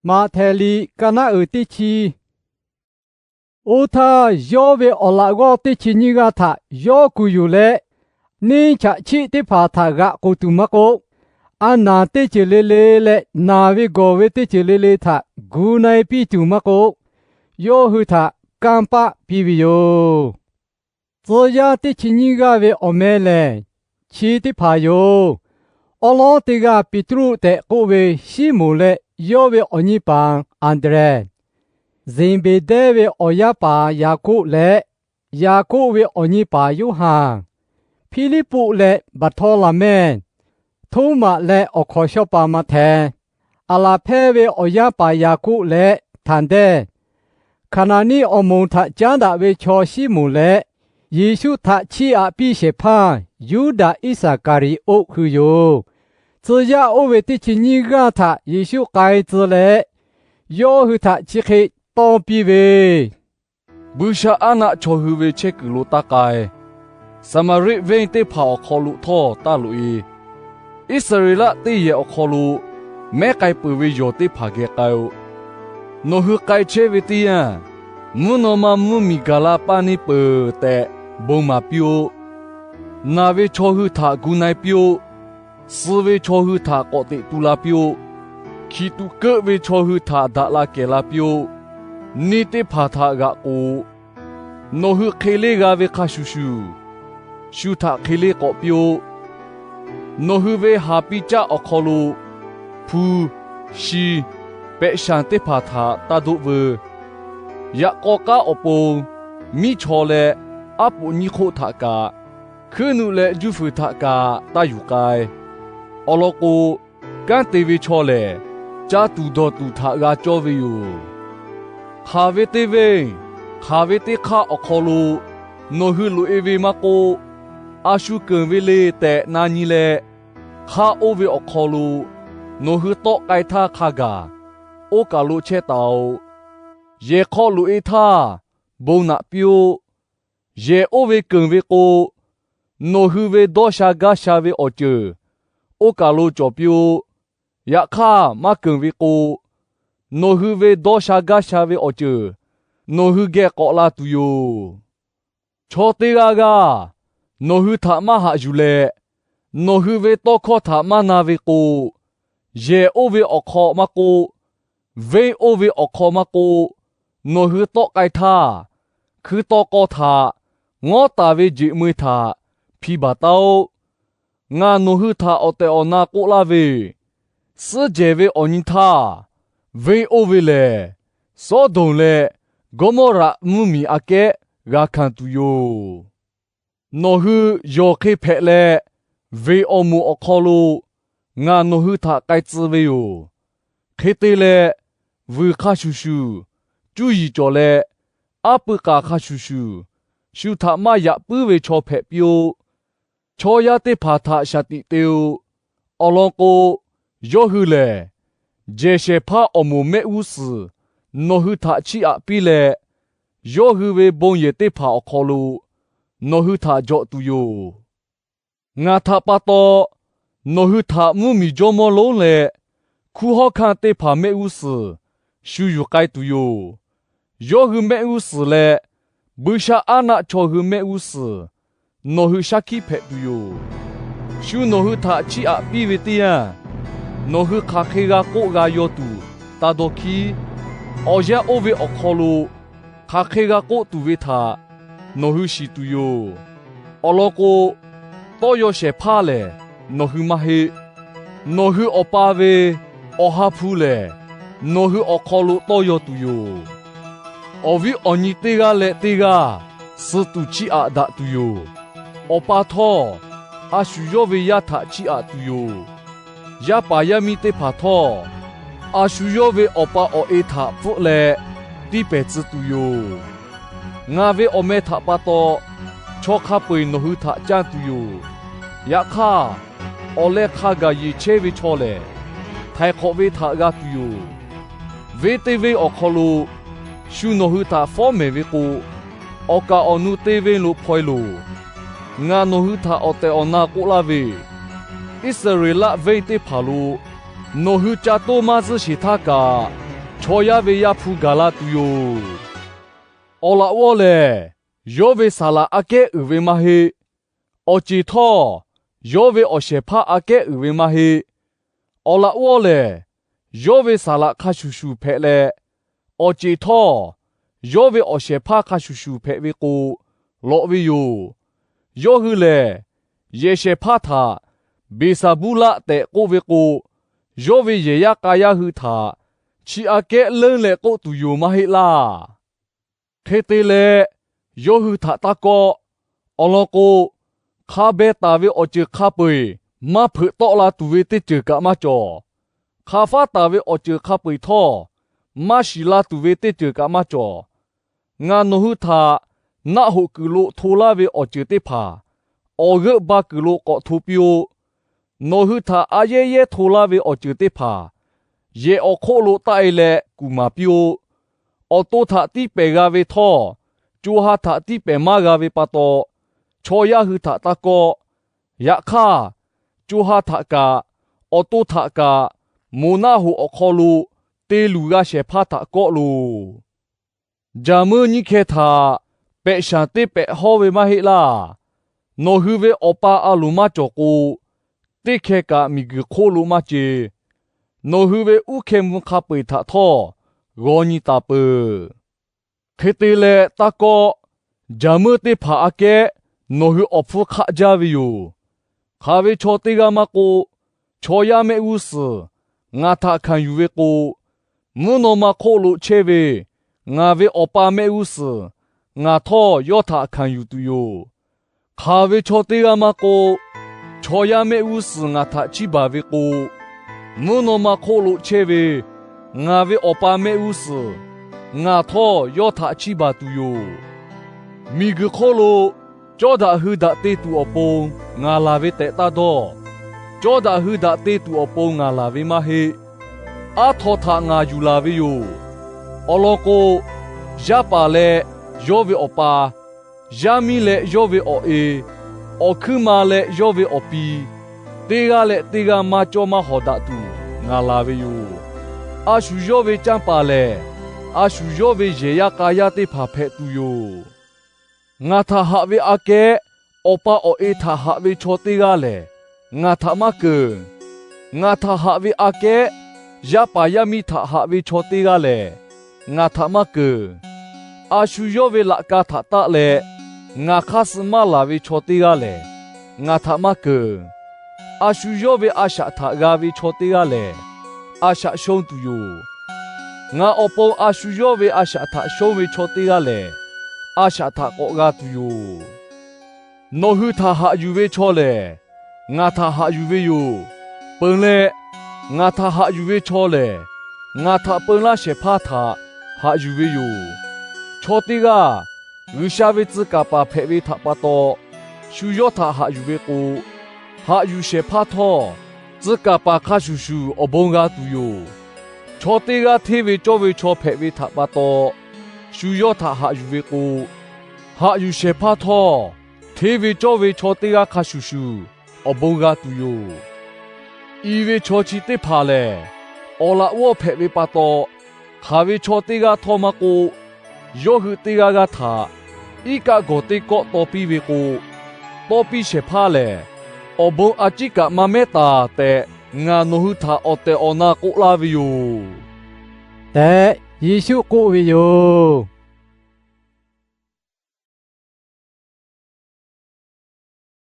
Maꞈhtehˍ liꞈ ka naˉ uiˍ teˇ chi. Oˇ htaˇ, yawˇ ve awˬ laꞈ g'awˇ teˇ chi nyiˇ g'aˇ htaꞈ yawˇ kuˬ yuˬ leh, neˇ chaꞈ chiˆ teˇ hpaˍ htaꞈ g'aꞈ k'oˬ tuˬ maˇ k'oˆ, a naˍ teˇ ceuˬ le le leh naˬ ve gawˬ ve teˇ ceuˬ le le htaꞈ gu na-e piˇ tuˬ maˇ k'oˆ, yawˇ hui htaꞈ kanˇ paˆ piˇ ve yoˬ. Tcuh yaˇ teˇ chi nyiˇ g'aˇ ve awˬ meh lehˬ, chi teˇ hpaˍ yoˬ. Awˉ lawˉ teˇ g'aˇ Peˍtruˆ tehꞈ k'oˆ ve Siˉmonˍ leh yawˇ ve awˬ nyi paˍ Anˍdrehˍ, Zeˍbeˍdehˇ ve awˬ yaˇ paˍ Yaˍkoˆ leh Yaˍkoˆ ve awˬ nyi paˍ Yoˇhanˬ, Hpiˇliˇpuˆ leh Baˍhtawˇlaˍmehˇ, Htoˉmaꞈ leh awˬ hkawnˍ shaw paˍ Maꞈhtehˍ, Aˍlaˍhpehˇ ve awˬ yaˇ paˍ Yaˍkoˆ leh Htaˍdehˇ, Hkaˍnaˍniˆ awˬ moˍ htaꞈ caˉ daꞈ ve chaw Siˉmonˍ leh Yeˍsuˆ htaꞈ chiˇ aꞈ piˇ shehˍ hpaˇ Yuˇdaꞈ Iˉsaˍkaˍriˍoˆ hui yoˬ. Tcuh yaˇ oˇ ve teˇ chi nyiˇ g'aˇ htaꞈ Yeˍsuˆ k'ai tcuh leh, yawˇ hui htaꞈ chi hk'e tawˇ piˇ ve, Buiˇshaˆaˉnaˆ chaw hui ve chehˇ kuiˬ lo taˇ k'ai. Saˍmaˍriˆ venˇ teˇ hpaˍ awˬ hk'aw lo htawˇ taˇ loꞈ-e. Iˉsaˍreˍlaˆ teˇ yehˬ awˬ hk'aw lo mehˉ k'ai peuˬ ve yawˬ teˇ hpaˍ geh k'ai-o. Nawˬ hui k'ai chehˇ ve teˇ yanˇ, mvuhˇ naw ma mvuhˇmiˬ gaˬ la paˇ neˇ peuˬ tehꞈ bon maˍ piˇ-oˆ. Naˬ ve chaw hui htaꞈ gu na-e piˇ-oˆ. Suh ve chaw hui htaꞈ k'awꞈ teꞈ tu la piˇ-oˆ. Hkiˬ tuꞈ keuˆ ve chaw hui htaꞈ daꞈ la kehˬ la piˇ-oˆ. Neˇ teˇ hpaˍ htaꞈ g'aꞈ k'oꞈ-oꞈ. Nawˬ hui hk'e leˇ g'a ve hk'a shuˍ shuˍ, shu htaꞈ hk'e leˇ k'awꞈ piˇ-oˆ. Nawˬ hui ve haˍ piˇ caˆ awˬ hk'aw lo hpu, shi, pehꞈ shaˍ teˇ hpaˍ htaꞈ taˇ doˆ veu. Yaꞈ k'aw k'aˉ awˬ pon miˉ chaw leh aˉ poꞈ nyiˇ hk'oˆ htaꞈ kaꞈ, hkuiˉ nuˆ leh juˇ fuiˍ htaꞈ kaꞈ taˇ yuˬ k'ai. Awˬ lawn k'o, kanˉ te ve chaw lehˬ, ca tuˬ dawˬ tuˬ htaꞈ g'a cawˇ ve yoˬ. Hk'aˬ ve teˇ venˇ, hk'aˬ ve teˇ hk'aˇ awˬ hk'aw lo nawˬ hui loꞈ-e ve maˇ k'oˆ, a shu keunˍ ve le tehꞈ na nyi leh, hk'aˇ oˇ ve awˬ hk'aw lo nawˬ hui tawˆ k'ai htaˇ hk'a gaˬ oˇ kaˬ lo chehˇ taˍ-oꞈ. Yehˬ hk'aw loꞈ-e htaˇ, bon naꞈ piˇ-oˆ. Yehˬ oˇ ve keunˍ ve k'o, nawˬ hui ve dawˇ sha gaˇ sha ve awˬ ceuˬ oˇ kaˬ lo cawˬ piˇ-oˆ. Yaꞈ hk'aˇ, maˇ keunˍ ve k'o, nawˬ hui ve dawˇ sha gaˇ sha ve awˬ ceuˬ nawˬ hui geh k'awꞈ la tuˬ yoˬ. Chaw teˇ g'aˇ g'aˇ nawˬ hui htaꞈ maˇ haꞈ yuˬ leh, nawˬ hui ve tawˇ hkawˇ htaꞈ maˇ na ve k'o, yehˬ oˇ ve awˬ hk'aw maˇ k'oˆ, venˇ oˇ ve awˬ hk'aw maˇ k'oˆ, nawˬ hui tawˆ k'ai htaˇ, hkui taw k'aw htaꞈ ngawˉ taˍ ve jeꞈ meu-e htaꞈ hpi baˬ taˉ-oˆ. Ngaˬ nawˬ hui htaꞈ awˬ tehˬ awˬ na k'oˆ laˇ ve, suhˉ jehˬ ve awˬ nyi htaˇ, venˇ oˇ ve lehˬ, Sawˉdonˍ leh Gawˇmawˇraꞈ mvuhˇmiˬ aꞈ kehˉ g'a hkanˍ tuˬ yoˬ. Nawˬ hui yawˬ hk'e hpehꞈ leh, veˬ awˬ moˍ awˬ hk'aw lo ngaˬ nawˬ hui htaꞈ k'ai tcuh ve yoˬ. Hk'e te leh, vuiˬ hk'a shuˍ shuˍ, cuˇ yiˍ cawˬ leh, aˉ pui k'aˍ hk'a shuˍ shuˍ, shu htaꞈ maˇ yaꞈ puiˉ ve chaw hpehꞈ piˇ-oˆ. Chaw yaˇ teˇ hpaˍ htaꞈ shaˍ tiꞈ te-o. Awˬ lawn k'o, yawˇ hui lehˬ jehˬ shehˍ hpaˇ awˬ moˍ mehˆ g'uˇ suhˍ nawˬ hui htaꞈ chiˇ aꞈ piˇ leh, yawˇ hui ve bon yehˬ teˇ hpaˍ awˬ hk'aw lo nawˬ hui htaꞈ jawꞈ tuˬ yoˬ. Ngaˬ htaꞈ pa taw nawˬ hui htaꞈ mvuhˇmiˬ jawˇmawˇ lonˉ leh hkunˉ hawˉ hkanˇ teˇ hpaˍ mehˆ g'uˇ suhˍ shu yuˬ k'ai tuˬ yoˬ. Yawˇ hui mehˆ g'uˇ suhˍ leh buiˇshaˆaˉnaˆ chaw hui mehˆ g'uˇ suhˍ nawˬ hui shaˉ hkiˆ hpehꞈ tuˬ yoˬ. Shu nawˬ hui htaꞈ chiˇ aꞈ piˇ ve teˇ yanˇ, nawˬ hui hk'aˬ hk'e g'a k'oˆ g'a yaw tuˬ taˇ dawˇ hkiˉ. Awˬ yanˇ oˇ ve awˬ hk'aw lo hk'aˬ hk'e g'a k'oˆ tuˬ ve htaꞈ nawˬ hui shiˍ tuˬ yoˬ. Awˬ lawn k'o, tawˇ yaw shehˍ hpaˇ lehˬ nawˬ hui maˇ heˆ. Nawˬ hui Awˬ pa ve Awˬ ha hpu lehˬ, nawˬ hui awˬ hk'aw lo tawˇ yaw tuˬ yoˬ. Awˬ viˉ awˬ nyi teˇ g'aˇ leh teˇ g'aˇ suh tuˬ chiˇ aꞈ daꞈ tuˬ yoˬ. Awˬ pa htawˇ, a shu yawˇ ve yaˇ htaꞈ chiˇ aꞈ tuˬ yoˬ. Yaˇ paˍ yaˇ miˇ teˇ hpaˍ htawˇ, a shu yawˇ ve awˬ pa awˬ e htaꞈ pfuhˆ leh tiˇ pehˍ tcuh tuˬ yoˬ. Ngaˬ ve awˬ meh htaꞈ pa taw chaw hk'a peu-eˬ nawˬ hui htaꞈ canˇ tuˬ yoˬ. Yaꞈ hk'aˇ, awˬ leh hk'a gaˬ yeˬ chehˇ ve chaw lehˬ, htaiˍ hk'awꞈ ve htaꞈ g'a tuˬ yoˬ. Venˇ teˇ venˇ awˬ hk'aw lo shu nawˬ hui htaꞈ fawˉ mehˍ ve k'o, awˬ kaˍ awˬ nu teˇ venˇ lo hpaw-e loˬ. Ngaˬ nawˬ hui htaꞈ awˬ tehˬ awˬ na k'oˆ laˇ ve, Iˉsaˍreˍlaˆ venˇ teˇ hpaˍ lo nawˬ hui ca toˇ maˇ zuhˇ sheˍ htaˇ kaꞈ, Chaw yaˇ ve Yaˇ hpu gaˬ la tuˬ yoˬ. Awˬ laꞈ g'awˇ lehˬ, yawˇ ve saˍ laꞈ aꞈ kehˉ uiˍ ve maˇ heˆ. Awˬ ceˬ htawˇ, yawˇ ve awˬ shehˍ hpaˇ aꞈ kehˉ uiˍ ve maˇ heˆ. Awˬ laꞈ g'awˇ lehˬ, yawˇ ve saˍ laꞈ hk'a shuˍ shuˍ hpehꞈ leh, awˬ ceˬ htawˇ, yawˇ ve awˬ shehˍ hpaˇ hk'a shuˍ shuˍ hpehꞈ ve k'o, lawꞈ ve yoˬ. Yawˇ hui lehˬ, yehˬ shehˍ hpaˇ htaꞈ Beˍsaˍbuˇlaˆ tehꞈ k'oˆ ve k'o, yawˇ ve yehˬ yaˇ k'a yaˇ hui htaꞈ chi aꞈ kehˉ leuˉ leh k'oˆ tuˬ yoˬ maˇ heˆ laˇ. Hk'e te leh, yawˇ hui htaꞈ taˇ kawˆ. Awˬ lawn k'o, hk'a beh taˍ ve awˬ ceuˬ hk'a peu-eˬ maˇ hpeuꞈ tawˆ la tuˬ ve teˇ ceuˬ kaꞈ maˇ cawˬ. Hk'a faˉ taˍ ve awˬ ceuˬ hk'a peu-eˬ htawˇ, maˇ shiˍ la tuˬ ve teˇ ceuˬ kaꞈ maˇ cawˬ. Ngaˬ nawˬ hui htaꞈ naˆ hoꞈ kuiˬ lo hto laˇ ve awˬ ceuˬ teˇ hpaˍ awˬ g'euˆ ba kuiˬ lo k'awꞈ hto piˇ-oˆ. Nawˬ hui htaꞈ a yehˉ yehˉ hto laˇ ve awˬ ceuˬ teˇ hpaˍ yehˬ awˬ hk'oˆ lo taˆ e leh kuˬ maˍ piˇ-oˆ. Awˬ to htaꞈ tiˇ pehˍ g'a ve htawˇ, co ha htaꞈ tiˇ pehˍ maˇ g'a ve pa taw, chaw yaˇ hui htaꞈ taˇ kawˆ. Yaꞈ hk'aˇ, co ha htaꞈ kaꞈ, awˬ to htaꞈ kaꞈ, moˍ naˆ hoꞈ awˬ hk'aw lo te luˬ g'a shehˍ hpaˇ htaꞈ kawˆ loˬ. Jaˍ meuˇ nyiˇ hkeh htaꞈ pehꞈ shaˍ teˇ pehꞈ hawˇ ve maˇ heˆ laˇ. Nawˬ hui ve Awˬ pa a loˍ maˇ cawˬ k'o, teˇ hkeh kaꞈ miˬguiˬ hk'oˆ lo maˇ ce. Nawˬ hui ve uˉ hkeh mvuh hk'a peu-eˬ htaꞈ htawˇ g'aw nyi taˍ peuˬ. Hk'e te leh taˇ kawˆ. Jaˍ meuˇ teˇ hpaˍ aꞈ kehˉ nawˬ hui awˬ hpfuhˇ hk'aˆ jaˇ ve yoˬ. Hk'aˬ ve chaw teˇ g'aˇ maˇ k'oˆ, chaw yaˇ mehˆ g'uˇ suhˍ ngaˬ htaꞈ hkanˍ yuˬ ve k'o, mvuhˇ naw ma hk'oˆ lo chehˇ ve ngaˬ ve Awˬ pa mehˆ g'uˇ suhˍ ngaˬ htawˇ yawˇ htaꞈ hkanˍ yuˬ tuˬ yoˬ. Hk'aˬ ve chaw teˇ g'aˇ maˇ k'oˆ, chaw yaˇ mehˆ g'uˇ suhˍ ngaˬ htaꞈ chiˇ baˬ ve k'o, mvuhˇ naw ma hk'oˆ lo chehˇ ve ngaˬ ve Awˬ pa mehˆ g'uˇ suhˍ ngaˬ htawˇ yawˇ htaꞈ chiˇ baˬ tuˬ yoˬ. Miˬguiˬ hk'oˆ lo cawˇ daꞈ hui daꞈ te tuˬ awˬ pon ngaˬ laˬ ve tehꞈ taˇ dawˇ. Cawˇ daꞈ hui daꞈ te tuˬ awˬ pon ngaˬ laˬ ve maˇ heˆ. Aˉ htaw htaꞈ ngaˬ yuˬ laˬ ve yoˬ. Awˬ lawn k'o, yaˇ paˍ leh yawˇ ve awˬ pa, yaˇ miˇ leh yawˇ ve awˬ e, awˬ hkuiˉ ma leh yawˇ ve awˬ pi, teˇ g'aˇ leh teˇ g'aˇ maˇ cawˇ maˇ hawˍ daꞈ tuˬ ngaˬ laˬ ve yoˬ. A shu yawˇ ve canˇ paˍ lehˬ, a shu yawˇ ve yehˬ yaˇ k'a yaˇ teˇ hpaˍ hpehꞈ tuˬ yoˬ. Ngaˬ htaꞈ haꞈ ve aꞈ kehˉ Awˬ pa awˬ e htaꞈ haꞈ ve chaw teˇ g'aˇ lehˬ, ngaˬ htaꞈ maˇ keunˍ. Ngaˬ htaꞈ haꞈ ve aꞈ kehˉ yaˇ paˍ yaˇ miˇ htaꞈ haꞈ ve chaw teˇ g'aˇ lehˬ, ngaˬ htaꞈ maˇ keunˍ. A shu yawˇ ve laꞈ ka htaꞈ taˆ leh ngaˬ hk'aˇ suh maˇ laˬ ve chaw teˇ g'aˇ lehˬ, ngaˬ htaꞈ maˇ keunˍ. A shu yawˇ ve a shaꞈ htaꞈ g'a ve chaw teˇ g'aˇ lehˬ, a shaꞈ shonˇ tuˬ yoˬ. Ngaˬ awˬ pon a shu yawˇ ve a shaꞈ htaꞈ shonˇ ve chaw teˇ g'aˇ lehˬ, a shaꞈ htaꞈ k'awꞈ g'a tuˬ yoˬ. Nawˬ hui htaꞈ haꞈ yuˬ ve chaw lehˬ, ngaˬ htaꞈ haꞈ yuˬ ve yoˬ. Peun leh, ngaˬ htaꞈ haꞈ yuˬ ve chaw lehˬ, ngaˬ htaꞈ peun laˇ shehˍ hpaˇ htaꞈ haꞈ yuˬ ve yoˬ. Chaw teˇ g'aˇ G'uiˬsha ve tcuh kaˍ paˍ hpehꞈ ve htaꞈ pa taw shu yawˇ htaꞈ haꞈ yuˬ ve k'o, haꞈ yuˬ shehˍ hpaˇ htawˇ tcuh kaˍ paˍ hk'a shuˍ shuˍ awˬ bon g'a tuˬ yoˬ. Chaw teˇ g'aˇ hteˇ ve cawˇ ve chaw hpehꞈ ve htaꞈ pa taw shu yawˇ htaꞈ haꞈ yuˬ ve k'o, haꞈ yuˬ shehˍ hpaˇ htawˇ hteˇ ve cawˇ ve chaw teˇ g'aˇ hk'a shuˍ shuˍ awˬ bon g'a tuˬ yoˬ. I ve chaw chi teˇ hpaˍ lehˬ, awˬ laꞈ g'awˇ hpehꞈ ve pa taw, hk'aˬ ve chaw teˇ g'aˇ htawˇ maˇ k'oˆ, yawˇ hui teˇ g'aˇ g'aˇ htaꞈ iˉ kaˆ gawˬ teˇ kawˆ taw piˇ ve k'o, tawˇ piˇ shehˍ hpaˇ lehˬ, awˬ bon a ciˉ kaꞈ maˇ mehˉ taˍ tehꞈ, ngaˬ nawˬ hui htaꞈ awˬ tehˬ awˬ na k'oˆ laˇ ve yoˬ, tehꞈ Yeˍsuˆ k'oˆ ve yoˬ.